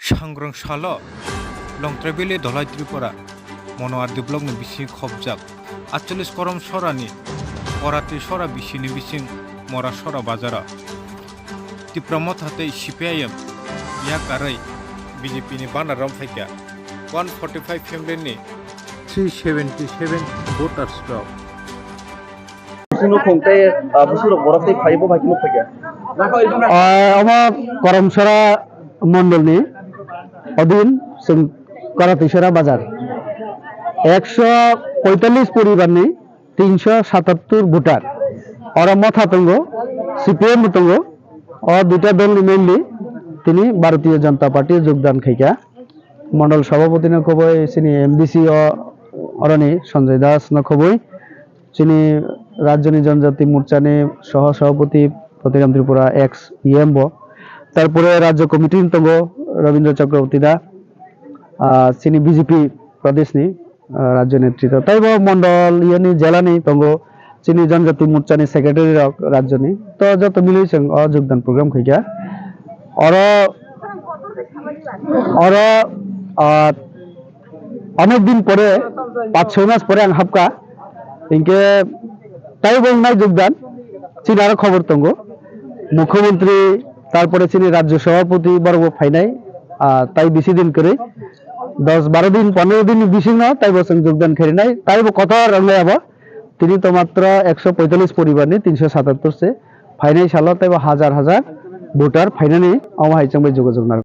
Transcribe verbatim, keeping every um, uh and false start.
Sangrong salo Longtrai Valley Dholai Tripura Monoardi block ni bising khobjak atchollis korom sora ni Korati sora bising ni bising Mora sora bazaro Tipra Motha tei C P I M yakarwi B J P ni banner rom phaikha one forty five family ni three seventy seven voters rok. Busu nukhung tei, ah, busurok borok tei phai bo bai khe nukphaikha. Ah, omo Koromsora mondolni odin chwng Karatisora bazar. Ekso poitallis poribarni tinsho satattur voter. Oro motha tongo, C P M bo tongo. O duita dolni mainly tini Bharatiya Janata Party o jogdan khaikha. Mondol sabhapati no khoboi chini M D C o oroni Sanjay Das no khoboi. Chini Rajyoni Janjati Morchani Soho Sabhapati Potiram Tripura ex E M bo. Tarpore Rajya Committee ni tongo Rabindra Chakraborty da, ah, chini B J P Pradesh ni, ah, Rajya Netrito. Taibo Mondol yani jela ni tongo chini Janjati Morchani Secretary rok Rajya ni. To joto milwi chwng o jogdan program khaikha. Oro, oro, ah, Onek din pore, pach chhoi mas pore ang hapkha. Hinkhe taibo wngnai jogdan, chini aro khobor tongo. Mukhyamantri, tarpore chini Rajya Sabhapati borok bo phainai, ah, tai bisi din kwrwi. Dos baro din, pondro din ni bisingno taibo chwng jogdan khairinai, taibo kotor wngnai abo. Tini to matro ekso poitallis poribarni tinsho satattur se phainai salo taibo hajar hajar voter phainani omo hai chwngbai jogajog narwk.